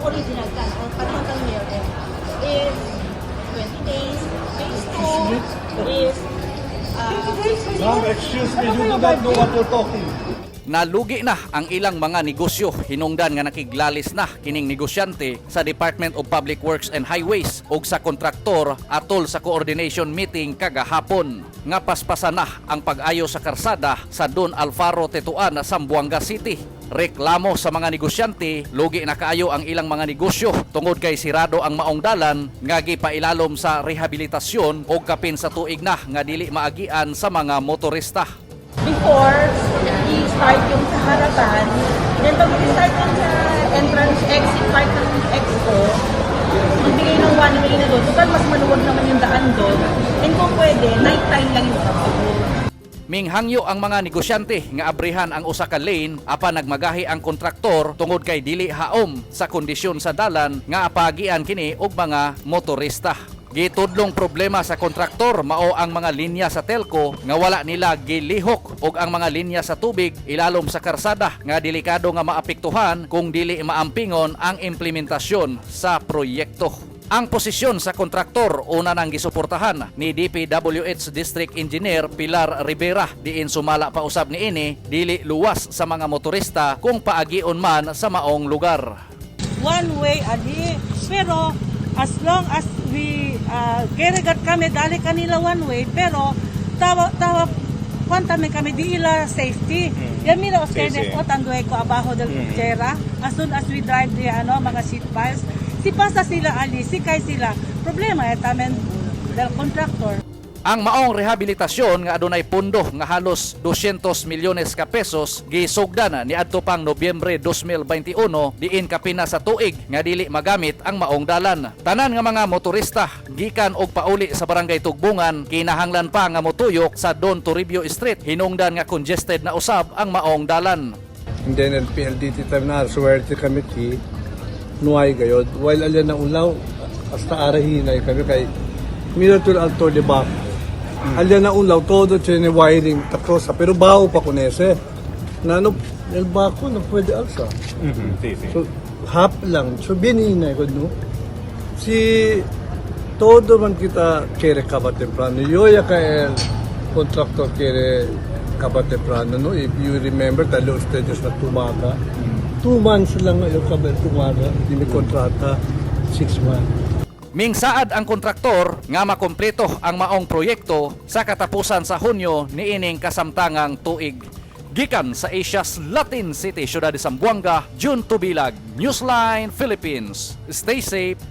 original plan, ang panahon ng Mayor M, is 20 days. Phase 2 is 6 Ma'am, excuse me, you do not know what you're talking. Nalugi na ang ilang mga negosyo, hinungdan nga nakiglalis na kining negosyante sa Department of Public Works and Highways ug sa kontraktor atol sa coordination meeting kagahapon. Nga paspasan na ang pag-ayo sa karsada sa Don Alfaro Tetuan, Zamboanga City. Reklamo sa mga negosyante, lugi na kaayo ang ilang mga negosyo tungod kay sirado ang maong dalan nga gipailalom sa rehabilitasyon og kapin sa tuig na nga dili maagian sa mga motorista. Before, i-start yung sa harapan. Then pag i-start yung sa entrance exit part ng expo, magbigay ng one way na doon. Total, mas maluwag naman yung daan doon. And kung pwede, night time lang yung trabaho. Minghangyo ang mga negosyante nga abrihan ang usa ka lane, apan nagmagahi ang kontraktor tungod kay dili haom sa kondisyon sa dalan nga apagian kini og mga motorista. Gitudlong problema sa kontraktor mao ang mga linya sa telco nga wala nila gilihok ug ang mga linya sa tubig ilalom sa karsada nga delikado nga maapektuhan kung dili maampingon ang implementasyon sa proyekto. Ang posisyon sa kontraktor una nang gisuportahan ni DPWH District Engineer Pilar Rivera, diin sumala pa usab niini dili luwas sa mga motorista kung paagion man sa maong lugar. One way ali, pero as long as we geregat kami dali kanila one way, pero tawa tawa kwanta men kami di ila safety. Yan mira ustedes o tanduay ko abajo del kutsera, as soon as we drive the ano mga sheet piles, si pasa sila ali, si kay sila problema eh tamen del contractor. Ang maong rehabilitasyon nga adunay pundo nga halos 200 milyones ka pesos gisugdan ni adto pang Nobyembre 2021, diin kapina sa tuig nga dili magamit ang maong dalan. Tanan nga mga motorista gikan og pauli sa Barangay Tugbungan kinahanglan pa nga motuyok sa Don Toribio Street, hinungdan nga congested na usab ang maong dalan. And then PLDT time na swerte kami ki nuay gayod. While alyan na ulaw, hasta arahinay kami kay mira tul alto de bako. Alyan na ulaw, todo tiene wiring takrosa, pero bao pa kunese. Na ano, el bako na pwede alsa. So, half lang. So, bininay ko, no? Si todo man kita quiere kaba temprano. Yo ya ka el contractor quiere kaba temprano, no? If you remember, talo ustedes na tumaga. 2 months lang yung kaba tumaga. Hindi may kontrata. 6 months. Mingsaad ang kontraktor nga makumpleto ang maong proyekto sa katapusan sa Hunyo niining kasamtangang tuig. Gikan sa Asia's Latin City, Syudad de Zamboanga, June Tubilag, Newsline Philippines. Stay safe.